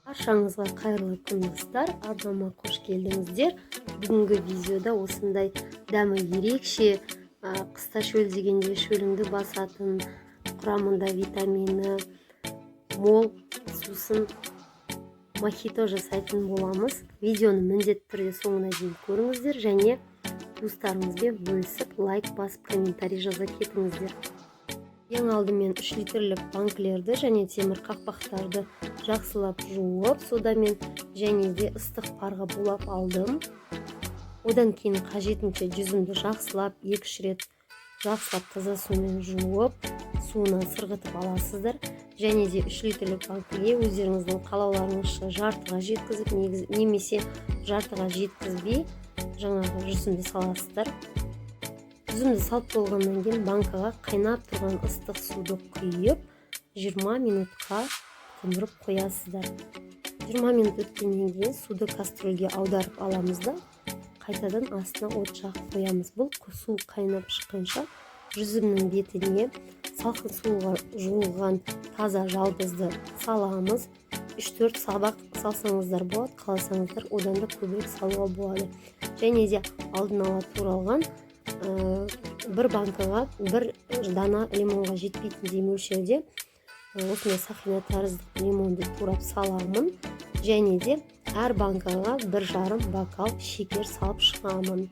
Баршаңызға қайырлы күн, достар! Арнама қош келдіңіздер! Бүгінгі видеода осындай дәмі ерекше, қыста шөлдегенде шөліңді басатын, құрамында витамині мол сусын мохито жасайтын боламыз. Видеоны міндетті түрде соңына дейін көріңіздер және туыстарыңызбен бөлісіп, лайк басып, комментарий жаза кетіңіздер. Ең алдымен 3 литрлік банкілерді және темір қақпақтарды жақсылап жуып, содамен және де ыстық парға булап алдым. Одан кейін қажетінше жүзімді жақсылап екі-үш рет жақсылап таза сумен жуып, суынан сырғытып аласыздар. Және де 3 литрлік банкіге өздеріңіздің қалауларыңызша жартыға жеткізіп немесе жартыға жеткізбей жаңағы жүзімді саласыздар. Жүзімді салып болғаннан кейін банкаға қайнап тұрған ыстық суды құйып, 20 минутқа тұндырып қоясыздар. 20 минут өткеннен кейін суды кастрюльге аударып аламыз да, қайтадан астына от жағып қоямыз. Бұл су қайнап шыққанша жүзімнің бетіне салқын суға жуылған таза жалбызды саламыз. 3-4 сабақ салсаңыздар болады, қаласаңыздар, одан да көбірек салуға болады. Және де алдын ала туралған бір банкаға бір дана лимонға жетпейтіндей мөлшерде осындай сақина тәрізді лимонды турап саламын. Және де әр банкаға 1,5 бокал шекер салып шығамын.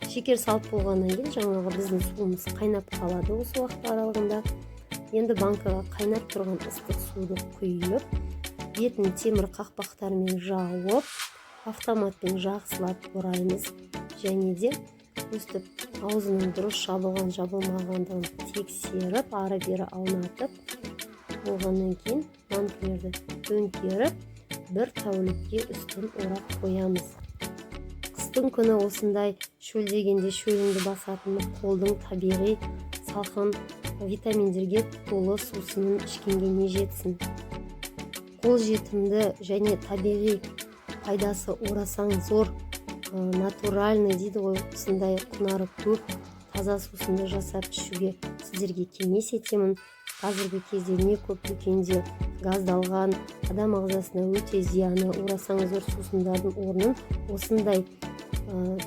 Шекер салып болғаннан кейін жаңағы біздің суымыз қайнап қалады. Осы уақыт аралығында енді банкаға қайнап тұрған ыстық суды құйып, бетін темір қақпақтармен жауып, автоматпен жақсылап ораймыз. Және де өстіп аузының дұрыс жабылған жабылмағандығын тексеріп, ары бері аунатып болғаннан кейін банкілерді төңкеріп, бір тәулікке үстін орап қоямыз. Қыстың күні осындай шөлдегенде шөліңді басатын қолдың табиғи салқын, витаминдерге толы сусынын ішкенге не жетсін? Қолжетімді және табиғи пайдасы орасан зор, натуральный дейді ғой, осындай құнары көп таза сусынды жасап ішуге сіздерге кеңес етемін. Қазіргі кезде не көп дүкенде газдалған, адам ағзасына өте зияны, орасан зор сусындардың орнын осындай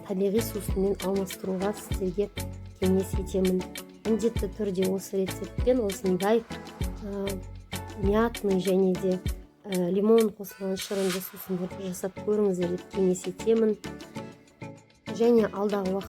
табиғи сусынмен алмастыруға сіздерге кеңес етемін. Міндетті түрде осы рецептпен осындай мятный және де лимон қосылған шырынды сусындарды жасап көріңіздер деп кеңес етемін. Және алдағы уақыт